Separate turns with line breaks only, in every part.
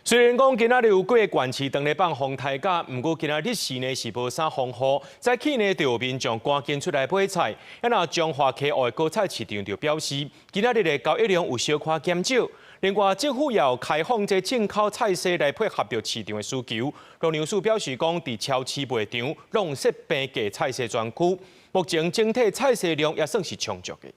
雖然講今仔日有幾个縣市當咧放風颱假，毋過今仔日時呢是無啥風雨，早起呢就有民眾趕緊出來買菜。啊若彰化溪湖的果菜市場就表示，今仔日的交易量有小可減少。另外，政府也有開放這進口菜蔬來配合著市場的需求。農糧署表示講，佇超市賣場攏設平價菜蔬專區，目前整體菜蔬量也算是充足的。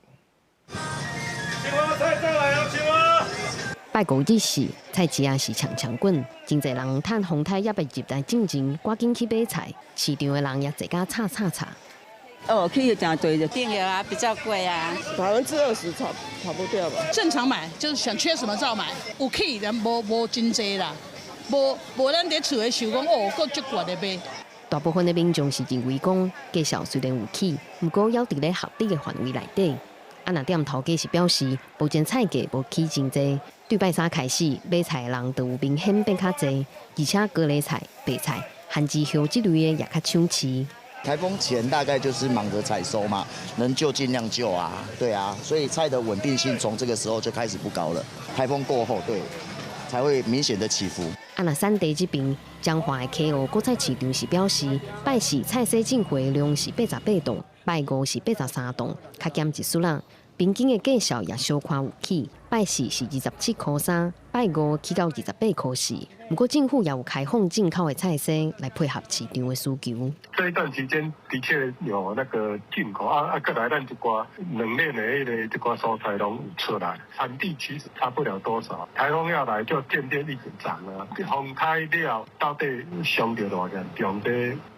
拜五日時，菜市仔是強強滾，真濟人趁風颱猶未入來進前，趕緊去買菜。市場的人也濟甲吵吵吵。
哦，起真濟就
定有啊，比較貴啊，20%
跑跑不掉吧？
正常買，就是想缺什麼照買。有起但無無真濟啦，無無咱佇厝的想講哦，閣足貴的買。
大部分的民眾是認為講，價數雖然有起，毋過猶佇咧合理的範圍內底。啊，若店頭家是表示，目前菜價無起真濟，對拜三開始買菜的人就有明顯變較濟，而且高麗菜、白菜、番薯葉這類的也較搶市。
颱風前大概就是忙着採收嘛，能救盡量救啊，對啊，所以菜的穩定性從這個時候就開始不高了。颱風過後，對，才會明顯的起伏。
啊，若產地這邊彰化的溪湖果菜市場是表示，拜四菜蔬進貨量是88噸，拜五是83噸，較減一絲仔。平均的價數也小可有起，拜四是27塊3，拜五起到28塊4。毋過政府也有開放進口的菜蔬來配合市場的需求。
這一段期間的確有那個進口啊啊，閣來咱一寡冷鏈的彼个這寡蔬菜攏有出來，產地其實差不了多少。颱風要來就漸漸一直漲啦，風颱了到底傷著偌嚴重，這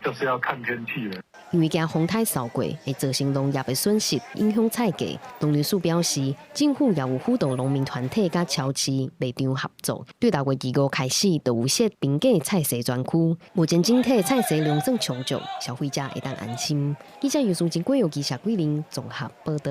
就是要看天氣了。
因為驚風颱掃過會造成農業的損失，影響菜價。農糧署表示，政府也有輔導農民團體佮超市賣場合作，對6月25開始就有設平價菜蔬專區。目前整體菜蔬量算充足，消費者會當安心。記者尤淑珍、郭有記者桂林綜合報道。